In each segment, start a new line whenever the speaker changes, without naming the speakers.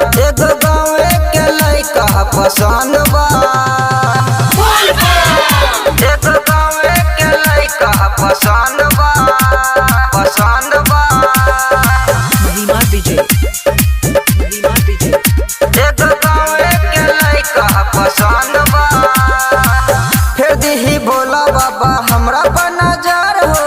एगो गाँवे के लइका पसंद बा। एगो गाँवे के लइका पसंद बा, पसंद बा।
Mahima Vijay. Mahima Vijay.
एगो गाँवे के लइका पसंद बा। फिर दीही भोला बाबा हमरा पर नजर हो,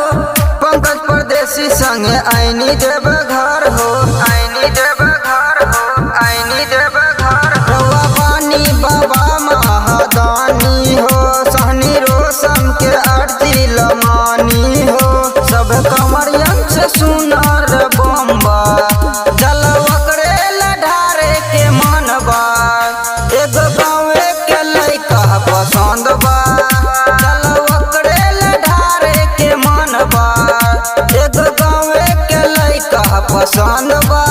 पंकज परदेसी संगे आईनी देव घर हो, आईनी देव घर हो, आईनी देव घर हो। रउआ बानी बाबा महादानी हो, सहनी रोशन के अर्जी लमानी हो। सब कमरियन से सुनर बम्बा, जल ओकरे ढारे के मनबा। एगो गाँवे के लइका पसंद बा, जल ओकरे ढारे के मनबा। एगो गाँवे के लइका पसंद बा।